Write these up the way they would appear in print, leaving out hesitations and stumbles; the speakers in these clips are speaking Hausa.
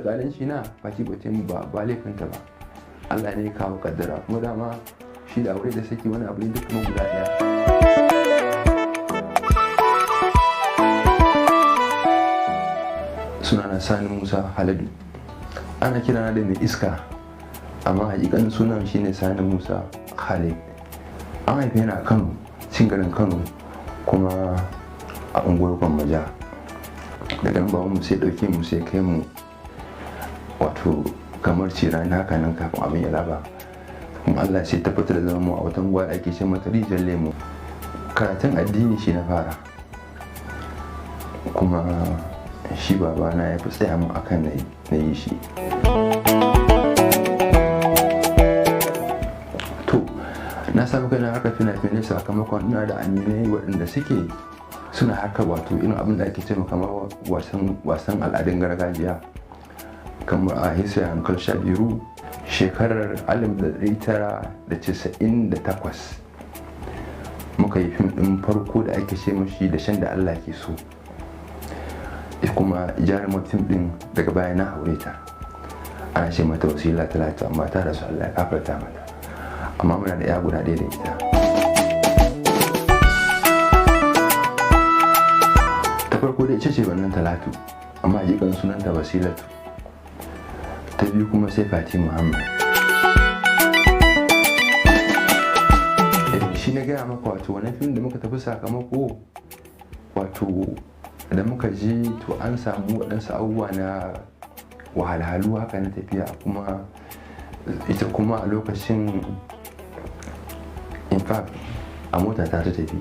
Alƙalanci na Fati ba ta ba laifinta ba. Allah ne ya kawo kaddara, kuma dama shi da aure da saki wani abu ne duk kuma guda ɗaya. Sunana Sani Musa Haladu, ana kirana da Mai Iska, amma hakikanin sunan shine Sani Musa Khalid. An haife ni a Kano, cikin garin Kano, kuma a unguwar Gwammaja. Daga nan babanmu sai ɗauke mu sai kai mu, wato kamar cirani haka nan, kafin abin ya laba. Kuma Allah sai tabbatar da zama mu a wata unguwa da ake ce mata Rijiyar Lemo. Karatun addini shi na fara, kuma shi babana ya fi tsaya mun akan na yi shi. To, na samu kaina harkar fina-finai sakamakon ina da aminai waɗanda suke suna harkar, wato irin abin da ake cewa kamar wasan al'adun gargajiya, kamar a History and Culture Bureau. Shekarar 1998 muka yi fim ɗin farko da ake ce mashi Da Shan Da Allah Ke So. Kuma jarumar fim ɗin, daga baya na aure ta, ana ce mata Wasila Talatu, amma ta rasu, Allah ya gafarta mata. Amma muna da ya guda ɗaya da ita. Ta farko da ita ce wannan Talatu, amma hakikan sunanta Wasilatu. Ta biyu kuma sai Fati Muhammad. Shi na gaya maka, wato wannan fim da muka tafi sakamako, wato da muka je, to an samu waɗansu abubuwa na wahalhalu haka na tafiya. Kuma ita kuma a lokacin, in fact, a mota ta ta tafi.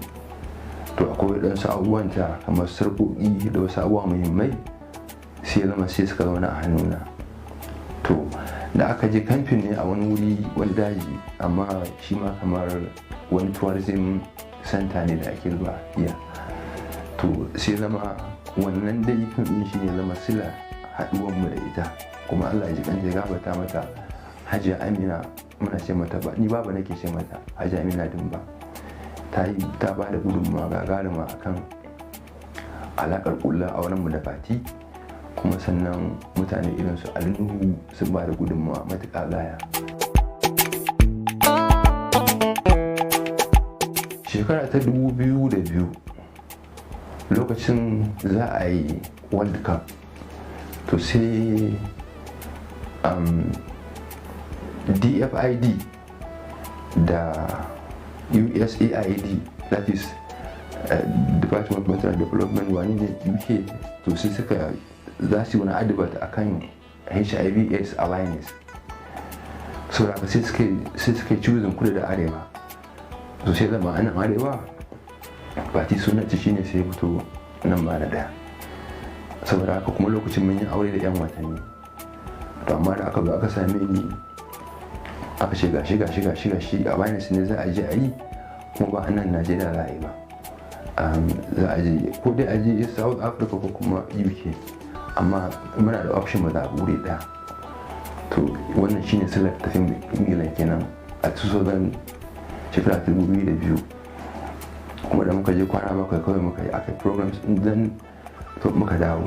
To akwai waɗansu abubuwanta kamar sarƙoƙi da wasu abubuwa muhimmai, sai zama sai suka zauna a hannuna. To da aka je kamfin ne a wani wuri, wani daji, amma shi ma kamar wani tourism center ne da ake zuwa iya. To sai zama wannan dai fim ɗin shi ne zama sila haɗuwan mu da ita. Kuma Allah ya ji kanta ya gafarta mata, Hajiya Amina muna ce mata, ba ni baba nake ce mata, Hajiya Amina Dimba, ta yi ta ba da gudunmawa gagaruma akan alaƙar ƙulla auren mu da Fati. Kuma sannan mutane irin su Ali Nuhu sun ba da gudunmawa matuƙa gaya. Shekara ta 2002, lokacin za a yi World Cup, to sai DFID da USAID, that is Department of International Development wani ne UK, to sai suka za su yi wani advert akan HIV AIDS awareness. So da sai suka choosing kudu da arewa. To sai zama anan arewa Fati sunanci shine sai fito nan ba na daya. Saboda haka kuma lokacin mun yi aure da yan watanni. To amma da aka zo aka same ni, aka ce gashi gashi gashi gashi, awareness ne za a je a yi, kuma ba a nan Najeriya za a yi ba, za a je ko dai a je South Africa ko kuma UK, amma muna da option mu zaɓi wuri ɗaya. To wannan shine silar tafi Ingila kenan a 2000, shekara 2002. Kuma da muka je, kwana 7 kawai muka yi, aka programs din, to muka dawo.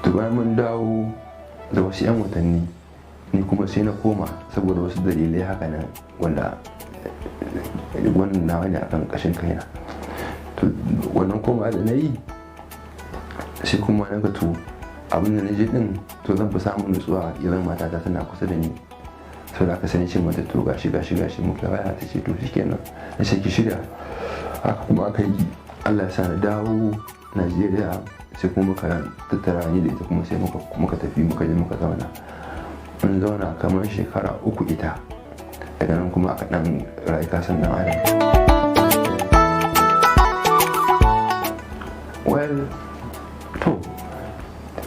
To bayan mun dawo da wasu 'yan watanni, ni kuma sai na koma saboda wasu dalilai haka nan, wanda wannan nawa ne akan kashin kaina. To wannan koma da na yi, sai kuma na ga to abin da na je din, to zan fi samun nutsuwa idan matata tana kusa da ni. Sau da aka sani ce mata, to gashi gashi gashi, muka waya, ta ce to shikenan. Na ce ki shirya. Haka kuma aka yi, Allah ya sa na dawo Najeriya, sai kuma muka tattara ni da ita, kuma sai muka tafi, muka je muka zauna. Mun zauna kamar shekara 3 ita. Daga nan kuma aka dan rayu, kasan dan adam. Well, to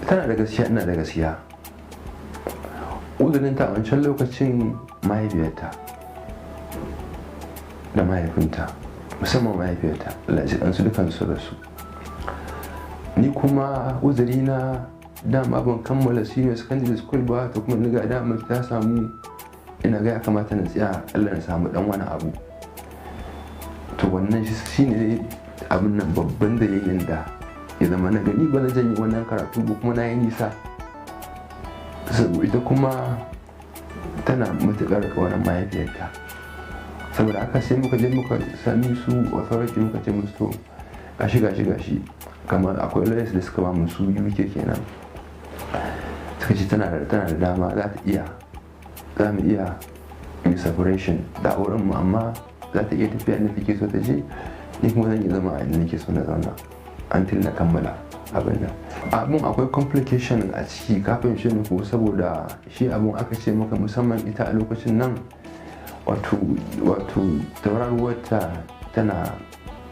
tana da gaskiya, ina da gaskiya. Uzurinta a wancan lokacin mahaifiyarta da mahaifinta, musamman mahaifiyarta, Allah ji su dukansu da su. Ni kuma uzurina, dama ban kammala senior secondary school ba. To kuma ni ga dama ta samu, ina ga ya kamata na tsaya Allah na samu dan wani abu. To wannan shine abin nan babban dalilin da ya zama na gani ba na janye wannan karatu ba, kuma na yi nisa. Ita kuma tana matuƙar ƙaunar mahaifiyarta. Saboda haka sai muka je muka sami su authority, muka ce musu, to, gashi gashi gashi. Kamar akwai lawyers da suka ba mu su UK kenan, suka ce tana da dama, za ta iya, za mu iya yi separation da auren mu, amma za ta iya tafiya inda take so ta je, ni kuma zan iya zama a inda nake so na zauna until na kammala abin nan. Abun akwai complication a ciki kafin shi ko, saboda shi abun aka ce maka, musamman ita a lokacin nan, wato tauraruwarta tana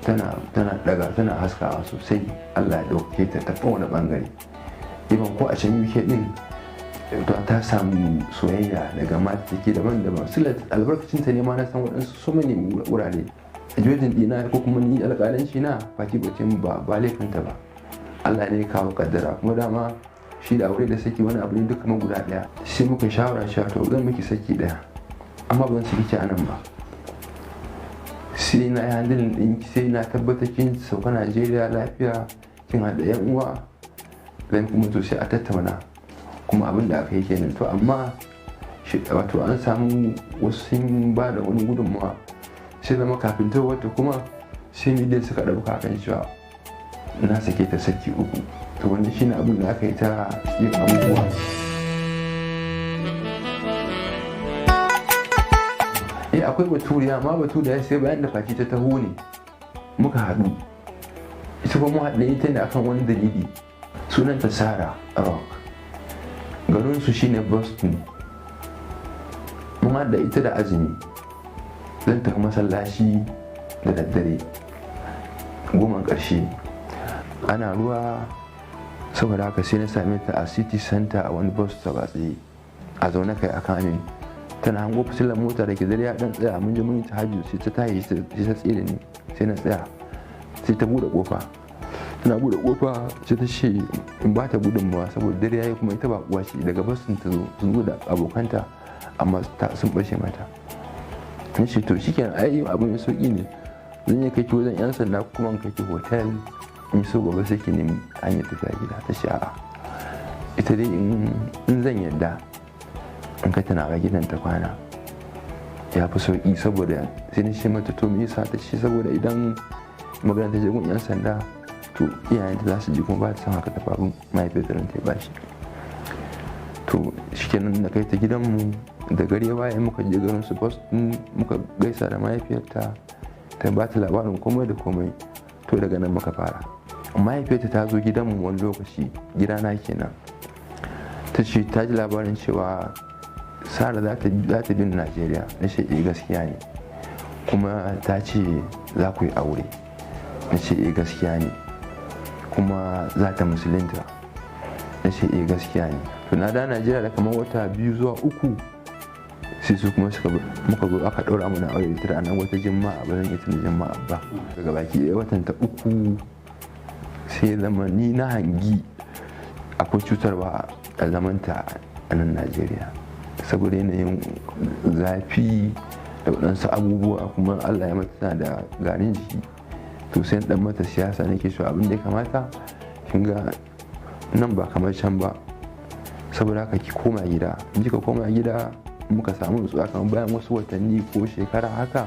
daga, tana haskawa sosai. Allah ya ɗauke ta ta kowane bangare. Even ko a can UK din ta samu soyayya daga mata take daban-daban. Sila albarkacin ta ne ma na san waɗansu so many wurare. Jojin ɗina ko kuma ni alƙalanci na Fati ba ba laifinta ba, Allah ne ya kawo kaddara. Kuma dama shi da aure da saki wani abu ne duka kamar guda ɗaya. Sai muka shawara cewa, to, zan miki saki ɗaya, amma ba zan saki ki a nan ba sai na yi handling ɗin, sai na tabbatar kin sauka Najeriya lafiya, kin haɗa yan uwa, zan kuma to sai a tattauna. Kuma abin da aka yi kenan. To, amma wato an samu wasu sun ba da wani gudunmawa, sai zama kafin ta wata kuma sai media suka ɗauka kan cewa na sake ta saki uku. To, wanda shine abin da aka yi ta yin abubuwa. Eh, akwai baturiya, amma baturiya sai bayan da Fati ta taho ne muka haɗu. Ita kuma mun haɗu ita ne akan wani dalili. Sunanta Sarah Rock, garinsu shine Boston. Mun haɗa ita da azumi, zan tafi masallaci da daddare, 10n ƙarshe, ana ruwa. Saboda haka sai na same ta a city center, a wani bus stop, a tsaye, a zaune kai akan amin, tana hango fitilar mota da ke dare ya dan tsaya. Mun je mun yi tahajjud, sai ta tashi, sai ta tsere ni, sai na tsaya. Sai ta bude kofa. Tana bude kofa sai ta ce in ba ta gudunmawa, saboda dare yayi, kuma ita ba uwa ce, daga Boston ta zo, sun zo da abokanta, amma sun bace mata. Na ce, to, shikenan, ai abu mai sauki ne, zan iya kai ki wajen yan sanda kuma in kai ki hotel, in so gobe sai ki nemi hanyar tafiya gida. Ta ce a'a, ita dai in zan yadda in kai tana gidan ta kwana ya fi sauki. Saboda sai na ce mata, to, me yasa? Ta ce saboda idan magana ta je gun yan sanda, to iyayenta za su ji, kuma ba ta san haka ta faru, mahaifiyarta ta ba shi. To, shikenan, na kai ta gidanmu. Da gari ya waye muka je garin su Boston, muka gaisa da mahaifiyarta, ta ba ta labarin komai da komai. To, daga nan muka fara. Mahaifiyarta ta zo gidanmu wani lokaci, gidana kenan. Ta ce ta ji labarin cewa Sara za ta bin Najeriya. Na ce, eh, gaskiya ne. Kuma ta ce za ku yi aure. Na ce, eh, gaskiya ne. Kuma za ta musulunta. Na ce, eh, gaskiya ne. To, na da Najeriya da kamar wata 2 zuwa 3, sai su kuma suka muka zo aka ɗaura mana aure da nan wata Juma'a, ba zan iya tuna Juma'a ba. Daga baki ɗaya watan ta 3, sai zama ni na hangi akwai cutarwa a zamanta a nan Najeriya, saboda yanayin zafi da waɗansu abubuwa, kuma Allah ya mata tana da garin jiki. To, sai dan mata siyasa, nake so abin da ya kamata, kin ga nan ba kamar can ba, saboda haka ki koma gida. In kika koma gida muka samu nutsuwa, kamar bayan wasu watanni ko shekara haka,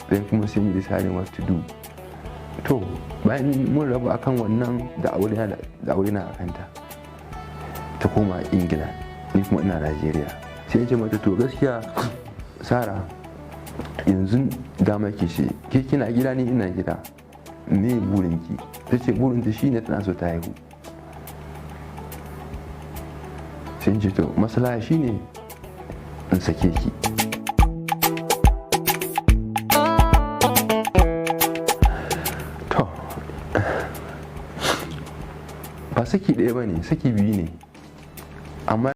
then kuma sai mu decide what to do. To, bayan mun rabu akan wannan da aure na akanta, ta koma Ingila, ni kuma ina Najeriya. Sai in ce mata, to, gaskiya Sara, yanzu dama ke ce ke kina gida, ni ina gida, me burinki? Ta ce burinta shine tana so ta haihu. Sai in ce, to, maslaha shine in sake ki. To, ba saki ɗaya ba ne, saki biyu ne, amma